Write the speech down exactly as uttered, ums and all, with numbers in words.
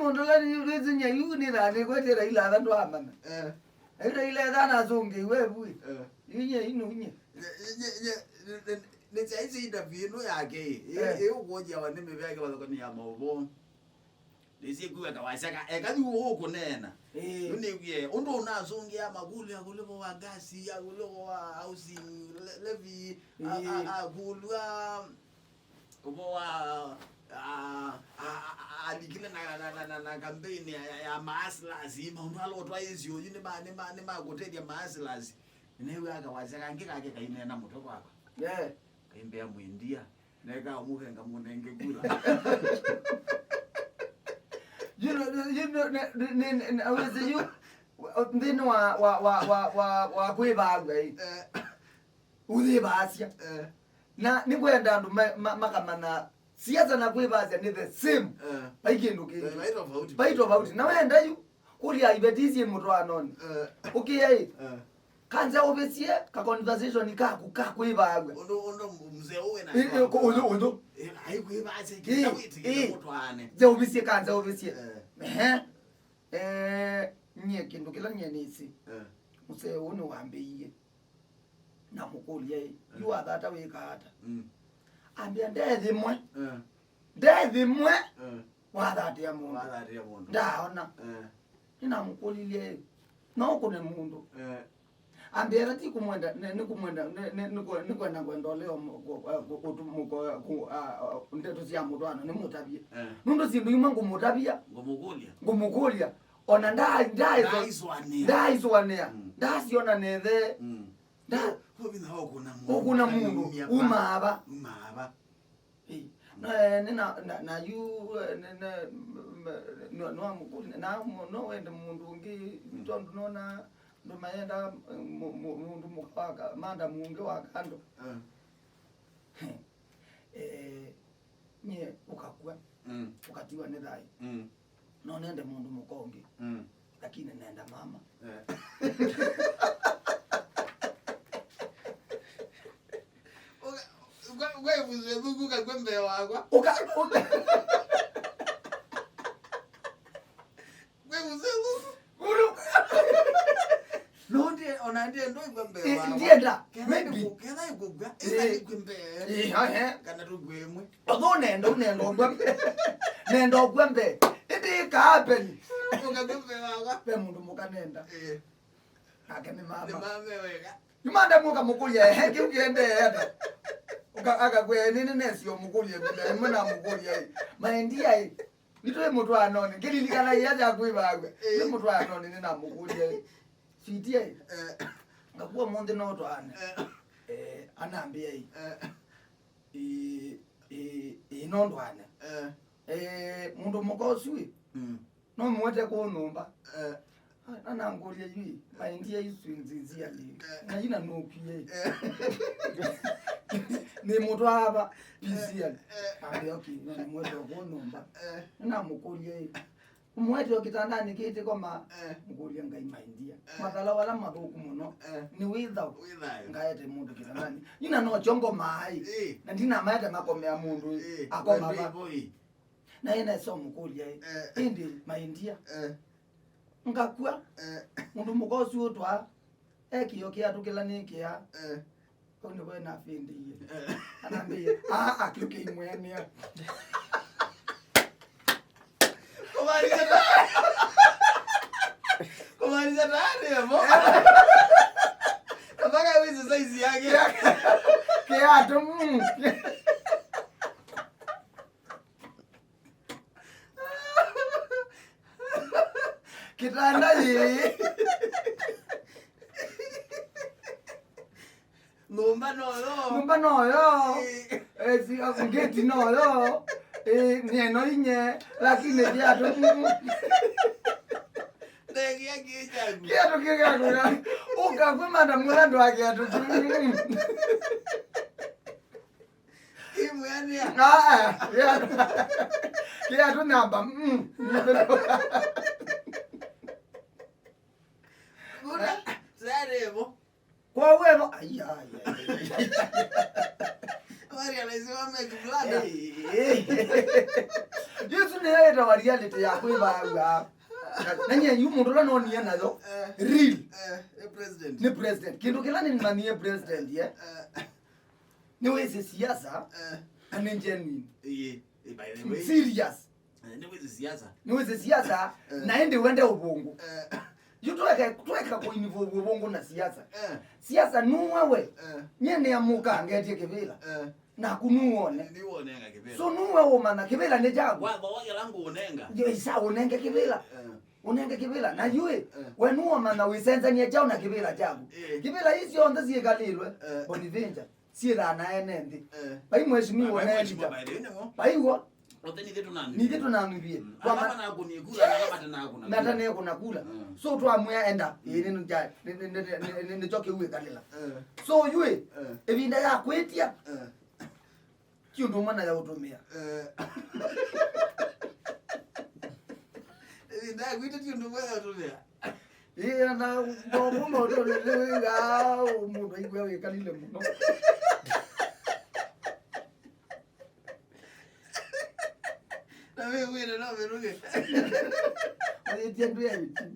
Mũndũ ũla nĩwĩsĩ nyie yu nĩthaa nĩkwetĩe Raila atha ndwamanya. Eh. Yu Raila etha nasũngĩiwe vu. Eh. Yu nyie inu nyie. Nye, nye, nye, nye, nĩ, nĩ, nĩ syaisi interview ĩno yake ĩ. Eh. Ĩ ũkũnjia wa nĩ mĩvea kĩvathũkany'o ya maũvoo. Nĩsyĩkwĩw'a kawasya ka, eka yu ũkũneena. Ĩĩ. Yu nĩw'ie, ũndũ ũnasũngĩa makũlya kũlĩvo wa ngasi, ya kũlĩvo wa housing le-, levy, a, a, ĩĩ, a, kũlwa, kũvo wa, a, a, a, a, alikile na, na, na, na, na campaign ya, ya, ya mahustlers, maũndũ ala ũtwaĩĩsye ũyu nĩ ma, nĩ ma, nĩ ma kũtethya mahustlers. Nĩw'aa kawasya kangĩ kake kaineena mũtwe kwakwa. Yeah. Kaimbĩa mwĩndia. Neka ũmũvenga mũnenge kula. You know, you know, ne, ne, ne, ne, aweze yu, nthĩnĩ wa, wa, wa, wa, wa, wa kwĩvaaw'a ĩ. Eh. Ũyĩvaasya. Eh. Na nĩkwenda andũ ma, ma, makamanya siasa na kwĩvaasya nĩ the same. Eh. Vai kĩndũ kĩngĩ. Eh, vai tofauti. Vai tofauti. Na wenda yu, kũlya iveti syĩ mũtwaanonĩ. Eh. Ũkĩe ĩ. Eh. Kanza ũvĩsye ka conversation kaku ka kwĩvaaw'a. Ũndũ, ũndũ mzee ũwe na ĩ, ĩ, ko-, ũyũ, ũyũ. Eh, aikwĩvaasya ĩ, kĩla wĩtĩkĩle ĩ, mũtwaane. Nza ũvĩsye, kanza ũvĩsye. Eh. Ehe. Eh, nyie kĩndũ kĩla nyie nĩsĩ. Eh. Mzee ũũ nĩwambĩie. Namũkũlya ĩ, yu wathata wĩkaa ata? Mm. Ambĩa, ndethi mwe. Eh. Ndethi mwe. Eh. Wathatĩa mũndũ. Wathatĩa mũndũ. Ndaona. Eh. Nĩnamũkũlilye, no ũkũne mũndũ? Eh. Ambĩa, ĩla ti kũmwenda, nĩ, nĩ kũmwenda, nĩ, nĩ, nĩ kwe-, nĩ kwenda ngwenda ũleo mũ-, kũ-, kũ-, kũtu-, mũko-, kũ-, a, a, ndeto sya mũtwaano, nĩmũtavye. Eh. Nũndũ syĩndũ imwe ngũmũtavya. Ngũmũkũlya. Ngũmũkũlya. Ona nda-, ndaĩswa-, ndaaisũanĩa. Ndaaisũanĩa. Mm. Ndasyona nethe. Mm. Nda-, Ko-, ko vinya wa ũkũna mũndũ. Ũkũna mũndũ. Uma va? Uma va? Ĩ, na, eh, nĩ na, na, na yu, eh, nĩ, nĩ, m-, m-, no, no amũkũlya, na mo-, no wende mũndũ ũngĩ, mm, tondũ nona ndũ mayenda, eh, mũ-, mũ-, mũndũ mũka wa ka-, madam ũngĩ wa kando. Eh. Eh, nyie ũkakw'a, mm, ũkatiwa nĩ thayũ. Mm. No nende mũndũ mũka ũngĩ. Mm. Lakini nenda mama. Eh. Uka-, uka-, uka ibusu ĩthũku ũkakw'a mbee wakwa. Uka-, uka-, Kwĩ mũseo. Mũndũ. No ndie, ona ndie ndũigwa mbee, ĩ, wakwa. Ndienda. Ketha, maybe, nĩkũ-, ketha ĩkũkw'a, ĩ, ĩtha nĩkwĩ mbee. Ĩ, ahe. Kana tũkwĩ ĩmwe. Although nenda, nenda ũkw'a mbee. Nenda ũkw'a mbee. Ĩndĩ ĩka happen. Ũkakw'a mbee wakwa. Ve mũndũ mũka nenda. Ĩ. Nake nĩ mama. Nĩ mama wega. Yu madam ũkamũkũlya, ehe, kĩu kĩendee ata? Ũka-, akakwĩa, nĩ, nĩ nesi ũmũkũlye, vĩla ĩmwe namũkũlya, ĩ. Maendia, ĩ. Nĩtwĩ mũtwaanonĩ, ngĩlilikana ĩya ya kwĩvaaw'a. Eh. Nĩ mũtwaanonĩ nĩnamũkũlya, ĩ, sweetie, ĩ, eh, ngakuwa ũmũnthĩ no twaane? Eh. Eh, anambĩa, ĩ, eh, ĩ, ĩ, ĩ, no ndwaane? Eh. Eh, mũndũ mũka ũsu, ĩ, mm, no mũete kũũ nyũmba? Eh. Na nangũlya yu, ĩ, maendia isu nzinziali. Eh. Na ina nũkwie. Eh. Nĩ mũtwaa va, P C L. Eh. Ambĩa, okay, no nĩmwete kũũ nyũmba. Eh. Namũkũlya, ĩ, ũmwete o kĩtandanĩ kĩtĩkoma? Eh. Mũkũlya, Ngai maendia. Eh. Mathala wala mathũku mũno. Eh. Nĩ wĩtha. Wĩtha. Ngaete mũndũ kĩtandanĩ. Ina no chongo mai. Eh. Na ndinamaete makomea mũndũ, ĩ. Eh. Akoma va. Wendo ivo, ĩ. Na ĩna ĩsa ũmũkũlya, ĩ. Eh. Ĩndĩ maendia. Eh. Ngakw'a. Eh. Mũndũ mũka ũsu ũtwaa ekĩo kĩatũ kĩla nĩkĩa. Eh. Kau nĩvo nafĩndĩie. Eh. Anambĩie, aa, kĩu kĩimwĩanĩa. Kũmaanisha ta-, kũmaanisha tayarĩ emo. Na mpaka wĩsĩ size yake. Kĩatũ, mm. Kĩtanda yĩĩ. Nyũmba noyo. Nyũmba noyo. Ĩĩ. Eh, si, ngeti noyo. Eh, nĩ ĩno inye, lakini kĩatũ. Ndegĩa kĩĩ kyaku. Kĩatũ kĩĩ kyaku. Ũkakw'a madam ũla ndwa kĩatũ. Imwĩanĩa. Ah, ah, yeah. Kĩatũ namba. Mm. Kuna, tayarĩ vo. Kwa wevo. Ai, ai, ai, ai. Maria anaisema make blunder. Yu ĩsu nĩyo ĩtawa reality ya kwĩvaaw'a. Na nyie yu mũndũ ũla nonie nayo. Eh. Real. Eh, eh, president. Nĩ president. Kĩndũ kĩla nĩmanyie president ye. Eh, Nĩwĩsĩ siasa. Eh. Na nĩ genuine. Iye, eh, by the way. Serious. Eh, nĩwĩsĩ siasa. Nĩwĩsĩ siasa. Eh. Na ĩndĩ wende ũvũngũ. Eh, Yu tweka tweka kũinvolve ũvũngũ na siasa. eh, Siasa nuwe we. Eh. Nyie nĩamũka ngetie kĩvĩla. Eh. Naku nuwone. Nĩwonenga kĩvĩla. So nuwe ũmana kĩvĩla nĩ kyaku. Watho wa kĩla ngũũnenga. Yo, isa ũnenge kĩvĩla. Eh. Ũnenge kĩvĩla. Na yuĩ, Eh. we nuwamana wĩsenzanie kyaũ na kĩvĩla kyaku. Eh. Kĩvĩla ii syonthe syĩkalĩlwe. Eh. Boniventure. Syĩthaa na ene nthĩ. Eh. Vai mheshimiwa Vai one mheshimiwa, editor. By the way, nĩmo. Vaiw'o. Othe nithe tũnanwivie. Nithe tũnanwivie. Ala manakũnie kura, ala matanakũna kura. Matanekũna kula. Mm. So twamwĩa enda. Ĩĩ, nĩ- nĩ- nĩ- nĩkyo kĩu ĩkalĩla. Eh. So yuĩ, Eh. ĩvinda ya kwĩtya, Eh. ti ũndũ ũmwe na ya ũtũmĩa. Eh. Ĩvinda ya kwĩtya ti ũndũ ũmwe ya ũtũmĩa. Ĩĩ, na ngoma ũtũmĩa mũndũ aikwĩa wĩkalile mũno. Na wĩw'ĩte no mĩrũge. Wĩtya ndũ ya YouTube.